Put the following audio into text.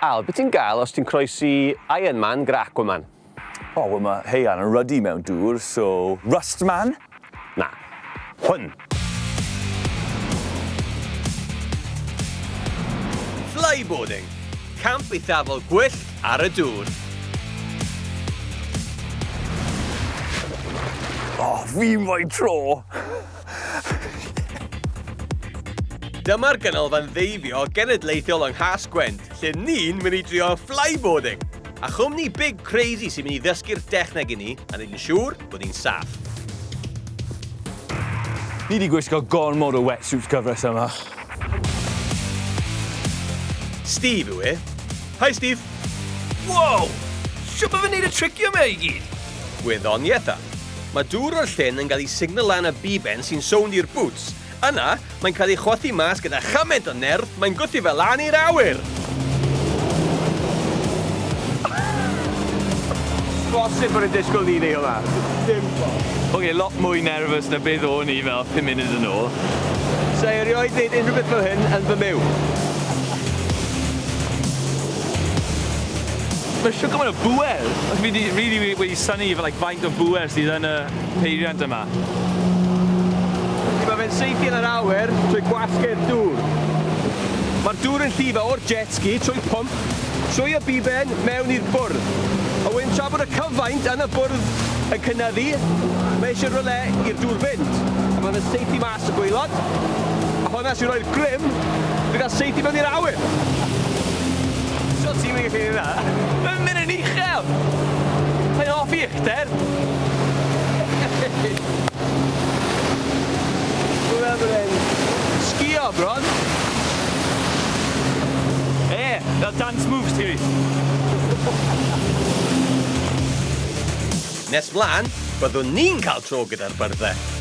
Al, beth ti'n gael os ti'n croesi Iron Man gyda Aquaman? O, wel mae Heian yn ruddy mewn dŵr, so... Rust Man? Na. Hwn. Flyboarding. Camp eithafol gwyllt ar y dŵr. O, fi'n rhoi tro! Dyma'r ganolfan ddeifio genedlaethol yng Nghas-gwent, lle ni'n mynd i drio flyboarding. A chwmni Big Crazy sy'n mynd i ddysgu'r dechneg i ni a wneud yn siŵr bod ni'n saff. Ni 'di gwisgo gormod o wetsuits cyfres yma. Steve yw e. Hi Steve! Wow! Shwt ma fe'n neud y tricio 'ma i gyd? Gwyddoniaeth a. Mae dŵr o'r llyn yn cael ei signal lan y biben sy'n sownd i'r boots. Yna, mae'n cael ei chwythu mas gyda chymaint o nerth, mae'n gwthio fe lan i'r awyr! Bosib bod yn disgwyl ni neud hwnna. Dim bosib. Ok, lot mwy nervous na beth o'n i fel 5 munud yn ôl. Sa i erioed wneud unrhyw beth fel hyn yn fy myw. Mae shwt gymaint o bŵer! Fi 'di rili wedi synnu efo like faint o bŵer sydd yn y peiriant yma. Mae fe'n saethu yn yr awyr trwy gwasgu'r dŵr. Mae'r dŵr yn llifo o'r jet ski trwy pwmp, trwy y biben, mewn i'r bwrdd. A wedyn tra bod y cyfaint yn y bwrdd yn cynyddu, mae eisiau rhywle i'r dŵr fynd. A mae fe'n saethu mas y gwaelod, a hwnna sy'n rhoi'r grym i gael saethu mewn i'r awyr. So ti'n mynd i gallu neud 'na? Mae'n mynd yn uchel! Mae'n hoffi uchder! Dwi'n meddwl bod e'n sgio bron. E, fel dance moves ti. Nes mlaen, byddwn ni'n cael tro gyda'r byrddau.